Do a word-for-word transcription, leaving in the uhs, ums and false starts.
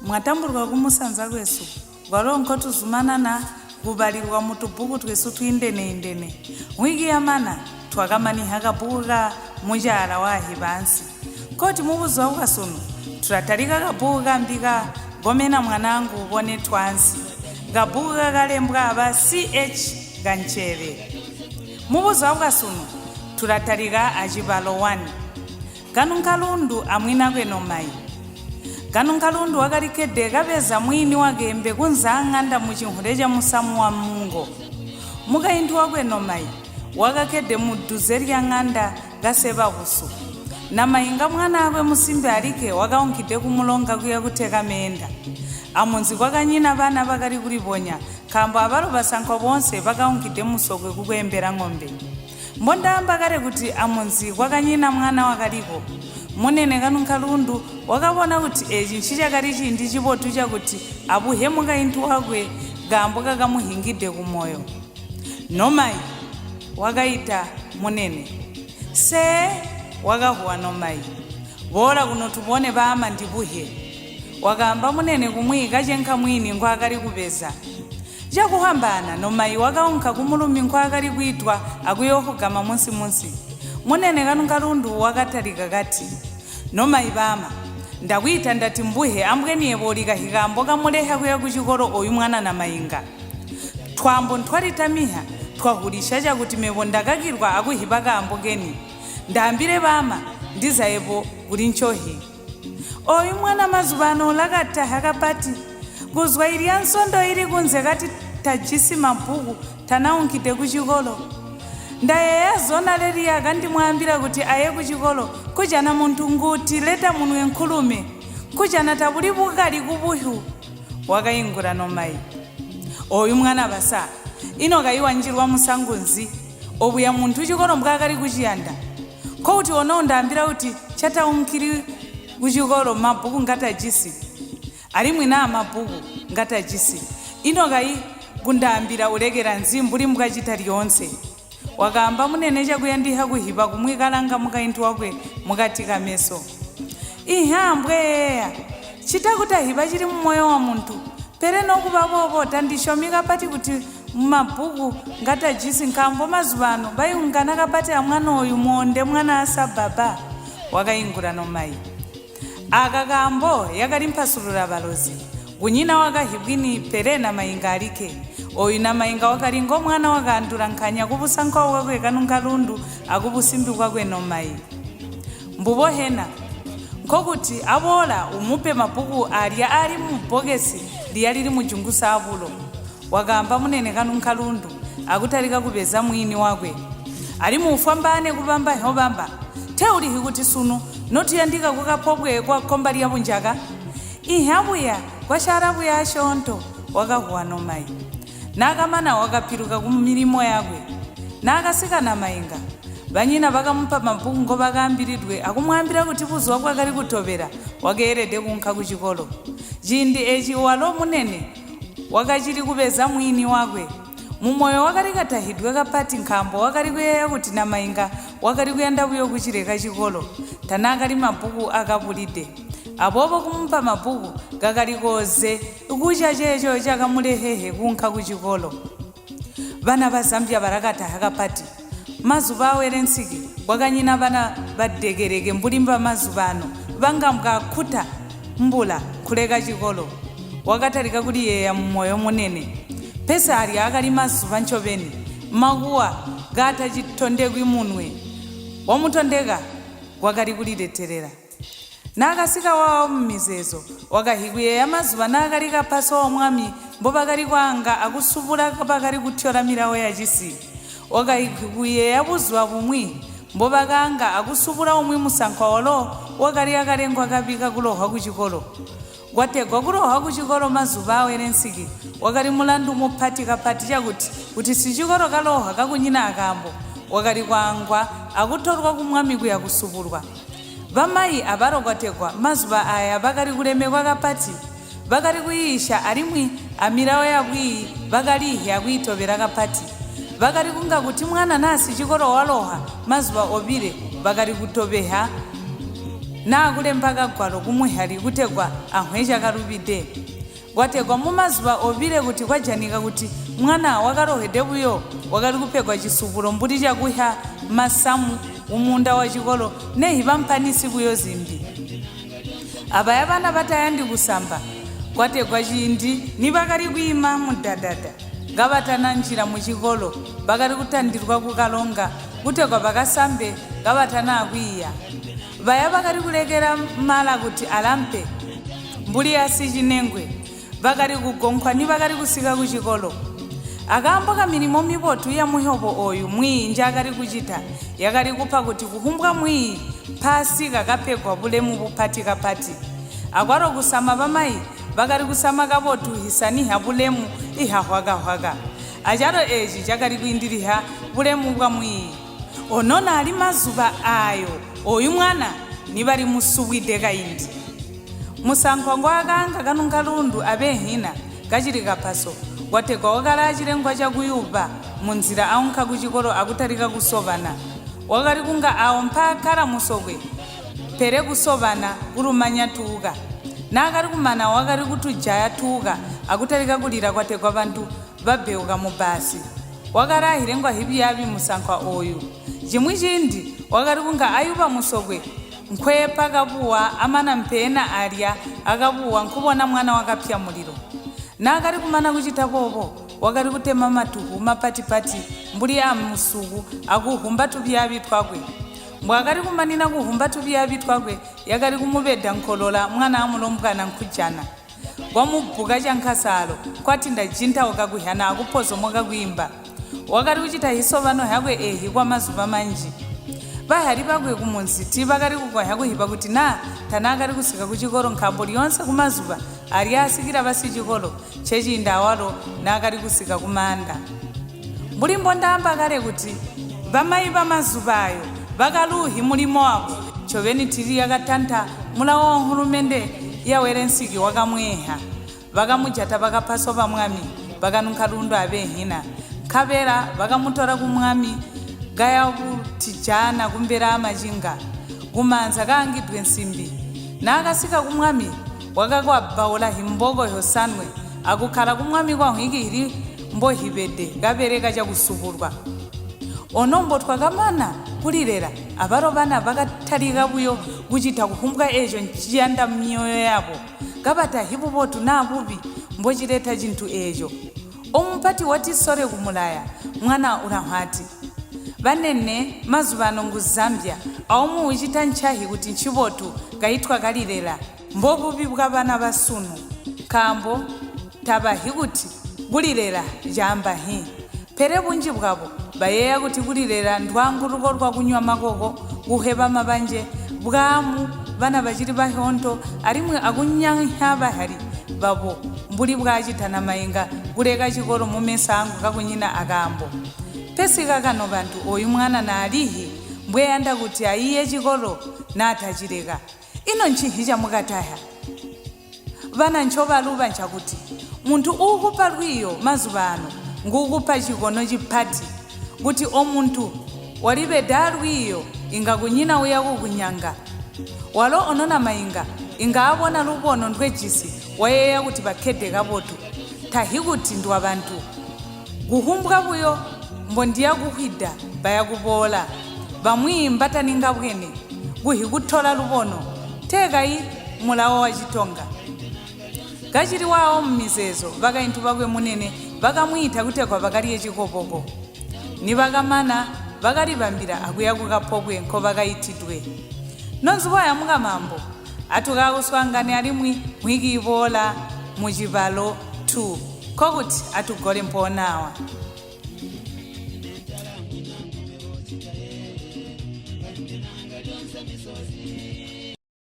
Mwatambulwa kumusanza kwesu, gwalo nkotuzumana na kuŵalirwa mu tubuku twesu twindene-indene. Wiki ya mana, twakamanyiha kabuku ka Muchara wa Ahibansi. Koti mu buzuwa bwa sunu, tulatalika kabuku kambi ka Gomena Mwanangu Ubone Twansi, kabuku kakalembwa ŵa C H Gancheve. Mu buzuwa bwa sunu, tulatalika achibalo wani. Kanu nkhalundu amwinakwe Nomayi. Kanu nkhalundu wakalikhede kaŵeza mwini wakembe kunza ng'anda mu chinkhule cha musamu wa mungo. Mukayinthu wakwe Nomayi wakakhede mu duze lya ng'anda kaseŵa kusu. Na mayinga mwanakwe musimbi alike wakawunkhide kumulonga kuya kutheka menda. Amunzi kwakanyina ŵana ŵakali kuliponya, kambo aŵalo ŵasankho wonse ŵakawunkhide musokwe kukwembera ng'ombe. Mbondamba kale kuti amunzi kwakanyina mwana wakaliko, munene kanu nkhalundu wakawona kuti echi nchichakali chindi chipotu chakuti abuhe mukayinthu wakwe gambo kakamuhingide kumoyo. Nomayi wakayita munene. Se, wakahuwa Nomayi. Bora kuno tubone bama ndibuhe. Wakamba munene kumwika chenkha mwini ngwakali kupeza. Chakuhambana, Nomayi wakawunka ku muluminkho akali kwitwa akuyohugama munsi-munsi. Munene kanu nkarundu wakatalika kati, Nomayi bama, ndakwita ndati mbuhe ambweni yepo likahikambo kamuleha kuya ku chikolo uyu mwana na mayinga. Twambo ntwalitamiha twahulisha chakuti mepo ndakakirwa akuhipa kambo keni. Ndambire bama, ndiza yepo kuli nchohi. Oyu mwana mazuŵano lakataha kapati, kuzwa ilya nsondo ili kunze kati tajisi mabbuku tanawunkide ku chikolo. Ndayeya zona leliya kandimwambira kuti aye ku chikolo, kuja na munthu nguti leta munwe nkhulume, kuja na tabuli bukali kubuhu. Wakayingura no mayi. Oyu mwana basa, ino kayiwanjirwa musango nzi? Obuya munthu chikolo mbwakali kuchiyanda. Kouti ono ndambira kuti chatawunkiri ku chikolo mabbuku ngatajisi. Alimwi na mabbuku ngatajisi. Ino kayi kundambira ulekera nzimbu limbwa chita lyonse. Wakamba munene chakuyandiha kuhipa kumwikalanga mukayinthu wakwe mukati ka meso. Inhambwe yeya, chita kutahipa chili mu moyo wa munthu. Pere nokupa bobo tandishomika pati kuti mu mabbuku ngatajisi nkambo mazuŵano bayungana kapati amwanoyu monde mwana asa baba. Wakayingura no mayi. Aka kambo yakali mphasulula ŵalozi. Kunyina wakahibwini pere na mayinga alike. Oyu na mayinga wakali ngo mwana wakandula nkhanya kupusa nkhawa kwakwe kanu nkhalundu akupusimbi kwakwe no mayi. Mbubohena, nkhokuti abora umupe mabuku alya ali mu bokesi liya lili mu jungusa apulo. Wakamba munene kanu nkhalundu akutalika kupeza mwini wakwe. Ali mu ufwambane kubamba nhyobamba. Te ulihi kuti sunu notuyandika kukaphopwe kwa khomba lya bunjaka? Inhabuya kwashara buya shonto. Wakahuwa no mayi. Nakamana wakapiruka ku milimo yakwe. Nakasika na mayinga. Ŵanyina ŵakamupa mabuku ngo ŵakambiridwe akumwambira kuti buzuwa kwakali kutoŵera, wakerede kunkha ku chikolo. Chindi echi walo munene wakachili kupeza mwini wakwe. Mu moyo wakali katahidwe kapati nkhambo wakali kuyeya kuti na mayinga wakali kuyanda kuyo kuchireka chikolo. Tanakali mabuku akapulide. Apopo kumupa mabuku gakali koze kucha checho chakamulehehe kunkha ku chikolo. Ŵana ŵa Zambia ŵarakataha kapati. Mazuŵa awerensiki, kwakanyina ŵana ŵadekereke mbuli mba mazuŵano, ŵangambwa khuta mbula khuleka chikolo. Wakatalika kuliyeya mu moyo munene. Pesa alya akali mazuŵa nchobeni, makuwa gatha chitondekwi munwe. Wamutondeka wakali kulileterera. Nakasika wawa mu mizezo, wakahikuyeya mazuŵa nakali kapaso wa mwami mbo pakali kwanga akusupura pakali kuthyola mirawo ya chisi. Wakahikuyeya buzuŵa bumwi mbo pakanga akusupura umwi musankho walo wakali akalengwa kaŵi kakulohwa ku chikolo. Kwategwa kulohwa ku chikolo mazuŵa awerensiki wakali mulandu muphati kaphati chakuti kuti si chikolo kalohwa kakunyina akambo wakali kwangwa akutorwa ku mwami kuya kusupurwa. Ŵamayi aŵaro kwategwa mazuŵa aya ŵakali kulemekwa kapati, ŵakali kuyisha alimwi amirawo yabwiyi ŵakalihe akuyitoŵera kapati. Ŵakali kunga kuti mwana nasi chikolo waloha mazuŵa oŵire ŵakali kutoŵeha Na kulemba kagwaro kumwe hali kutegwa ankhwecha kaluŵi de. Kwategwa mu mazuŵa oŵire kuti kwajanika kuti mwana wakarohede uyo wakali kupegwa chisupulo mbuli chakuhya masamu mu munda wa chikolo nehi ŵamphanisi kuyo zimbi. Aŵaya ŵana ŵatayandi kusamba, kwategwa chindi ni ŵakali kwima mu dadada. Nga ŵatana njira mu chikolo, ŵakali kutandirwa kukalonga kutegwa ŵakasambe nga ŵatana akwiya. Ŵaya ŵakali kulekera mara kuti alampe mbuli asi chinengwe, ŵakali kugonkhwa ni ŵakali kusika ku chikolo. Akambo ka milimo mipotu ya muhyopo oyu mwiyi njakali kuchita yakali kupha kuti kuhumbwa mwiyi mpasi kakapegwa bulemu bupati kapati. Akwaro kusama ŵamayi ŵakali kusama kabotu hisaniha bulemu iha hwakahwaka. Acharo echi chakali kwindiriha bulemu bwa mwiyi. Onona ali mazuŵa ayo oyu mwana ni ŵali musubwide kaindi. Musankho ngwakanga kanunga lundu aŵenhina kachili kapaso, wategwa wakala chilengwa chakuyupa mu nzira aunkha ku chikolo akutarika kusoŵana. Wakali kunga awo mpakara musokwe pere kusoŵana kurumanya tuka. Nakali kumana wakali kutujaya tuka akutarika kulira kwategwa ŵanthu ŵabeuka mu basi. Wakali ahilengwa hiŵiyaŵi musankho oyu. Chimwe chindi wakali kunga ayuŵa musokwe nkhwepa kapuwa amana mpena alya akapuwa nkhuvona mwana wakaphya muliro. Nakali kumana kuchita popo, wakali kutema matuhu mapatipati mbuli a musuku akuhumba tuŵiyaŵi twakwe. Mbwakali kumanina kuhumba tuŵiyaŵi twakwe, yakali kumuŵeda nkholola mwana wa mulombwana nkhujana. Kwamubuka chankhasalo, kwati ndajintha wakakuhya na kupozomoka kwimba. Wakali kuchita hisoŵano yakwe ehi kwa mazuŵa manji. Ŵahali ŵakwe ku munzi ti ŵakali kukonya kuhipa kuti na thanakali kusika ku chikolo nkhambo lyonse ku mazuŵa alyasikira ŵasi chikolo chechi ndawalo nakali kusika ku manda. Mbulimbo ndamba kale kuti ŵamayi ŵa mazuŵayo ŵakaluhi mulimo wako choŵeni tili yakatantha mulawo wa nkhurumende ya werensiki wakamweha. Ŵakamujata pakaphaso pa mwami pakanunkha lundo aŵenhina. Nkhaŵera ŵakamutora ku mwami gaya kutijana kumbera machinga kumanza kangidwe nsimbi. Nakasika ku mwami wakakwabawula himboko yosanwe akukhara ku mwami kwa nhwiki hili mbo hiŵede kapereka chakusupurwa. Onombo twakamana kulirera aŵaro ŵana ŵakatharika buyo kuchita kuhumbwa echo nchiyanda mu miyoyo yawo. Kaŵatahipo potu na ŵuŵi mbo chireta chinthu echo. Umupati watisore kumulaya mwana ura nkhwati. Ŵanene mazuŵano nguzambya awo muuchita nchahi kuti nchiŵotu kayithwa kalirera. Mbo ŵuŵi bwa ŵana ŵa sunu kambo taŵahi kuti kulirera jamba hi. Pere bunji bwawo ŵayeya kuti kulirera ndwangu luko lwa kunywa makoko kuheŵa mabanje bwamu ŵana ŵachili ŵahyontho alimwe akunyanya ŵahali ŵawo mbuli bwachita na mayinga kuleka chikolo mu meso angu kakunyina akambo. Pesi kakano ŵanthu uyu mwana nalihi mbweyanda kuti aiye chikolo nati achileka. Ino nchihi chamukataya? Ŵana nchoŵaluŵa nchakuti munthu ukupa lwiyo mazuŵa ano ngukupa chikono chipati kuti o munthu walibe da lwiyo inga kunyina uya kukunyanga. Walo onona mayinga inga awona lupono ndwejisi wayeya kuti ŵakhede kabotu tahi kuti ndi wa ŵanthu. Guhumbwa kuyo mbo ndiyakuhwida bayakubola bamwi mbataninga bwene guhi kuthora lubono tekayi mulawo wa chitonga. Gachiri wawo mu mizezo ŵakayinthu ŵakwe munene ŵakamwitha kutegwa ŵakarye chikopoko. Ni ŵakamana ŵakalipambira akuya ku kaphokwe nkho ŵakayithidwe. Nonzi waya mukamambo atukakuswangani alimwi mwiki iŵola mu chivalo two kokuti atugole mphonawa.